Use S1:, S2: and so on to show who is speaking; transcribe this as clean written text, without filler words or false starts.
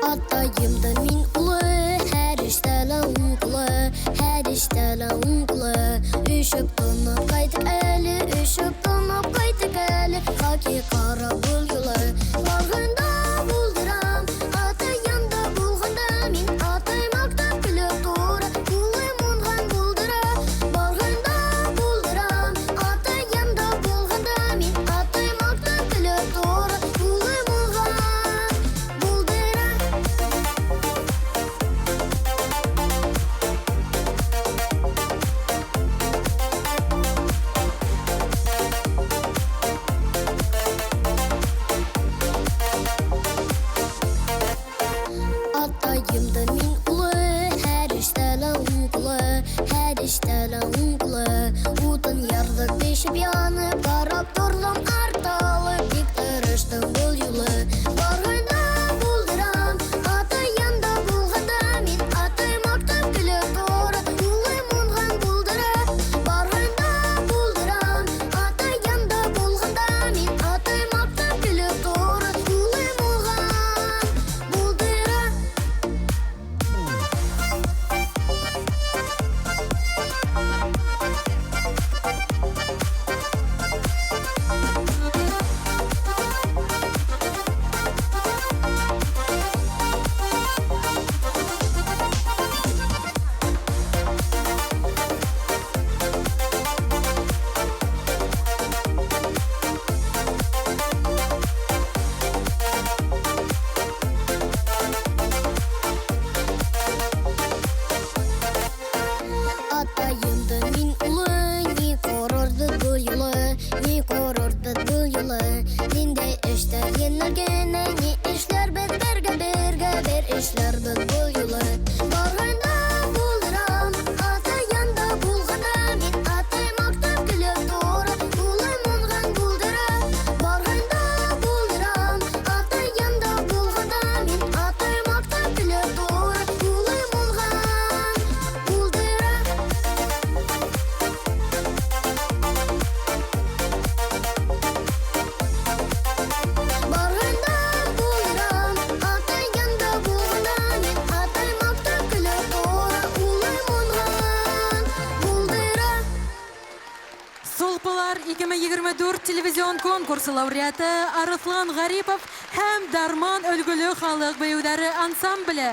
S1: Атаем да мин улы, һәр эштә лә уң кулы, һәр эштә лә уң кулы. Өшеп тынып кайтык әле, өшеп тынып кайтык әле, хаки кара был юлы. Барганда булдырам, атаем да булганда мин атай мактап көлеп тора, кулым уңган булдыра. Барганда булдырам, атаем да булганда мин атай мактап көлеп тора, кулым уңган булдыра. Атаем да мин улы, һәр эштә лә уң кулы, һәр эштә лә уң кулы. Утын ярдык пешеп янып, карап тордым арталып, бик тырыштым был юлы. Барганда булдырам, атаем да булганда мин атай мактап көлеп тора, кулым уңган булдыра. Барганда булдырам, атаем да булганда мин атай мактап көлеп тора, кулым уңган булдыра. Атаем да мин улы, ни карарбыз бу юлы, ни карарбыз бу юлы. Ниндәй эштә еңел генә, ни эшләрбез бергә, бергә, бер эшләрбез бу юлы. Барганда булдырам, атаем да булганда мин атай мактап көлеп тора, кулым уңган булдыра. Барганда булдырам, атаем да булганда мин атай мактап көлеп тора, кулым уңган булдыра. Барганда булдырам, атаем да булганда мин атай мактап көлеп тора, кулым уңган булдыра.
S2: Сулпылар 2024 телевизион конкурсы лауреаты Арыслан Гарипов һәм Дарман өлгеле халык биюләре ансамбле.